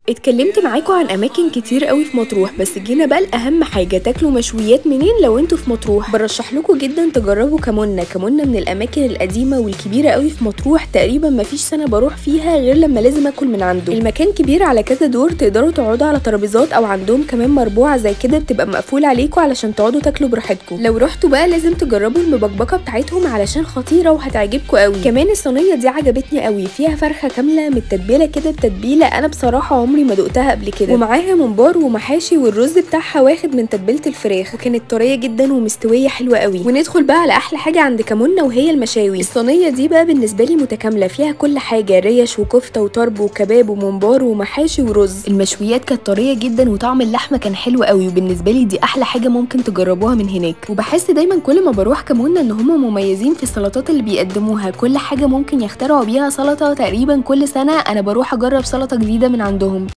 اتكلمت معاكم عن اماكن كتير قوي في مطروح، بس جينا بقى لاهم حاجة، تاكلوا مشويات منين لو انتوا في مطروح؟ برشح لكم جدا تجربوا كمونة. كمونة من الاماكن القديمة والكبيرة قوي في مطروح، تقريبا مفيش سنة بروح فيها غير لما لازم اكل من عنده. المكان كبير على كذا دور، تقدروا تقعدوا على ترابيزات او عندهم كمان مربوعه زي كده بتبقى مقفولة عليكم علشان تقعدوا تاكلوا براحتكم. لو رحتوا بقى لازم تجربوا المبكبكه بتاعتهم علشان خطيرة وهتعجبكم قوي. كمان الصينية دي عجبتني قوي، فيها فرخة كاملة متتبله كده بتتبيله انا بصراحة عمري ما دقتها قبل كده، ومعاها ممبار ومحاشي، والرز بتاعها واخد من تتبيله الفراخ، وكانت طرية جدا ومستويه حلوة قوي. وندخل بقى على احلى حاجة عند كمونة وهي المشاوي. الصينية دي بقى بالنسبة لي متكاملة، فيها كل حاجة، ريش وكفته وطرب وكباب وممبار ومحاشي ورز. المشويات كانت طرية جدا وطعم اللحمة كان حلو قوي، وبالنسبة لي دي احلى حاجة ممكن تجربوها من هناك. وبحس دايما كل ما بروح كمونة ان هم مميزين في السلطات اللي بيقدموها، كل حاجة ممكن يخترعوا بيها سلطة. تقريبا كل سنة انا بروح اجرب سلطة جديدة من عندهم.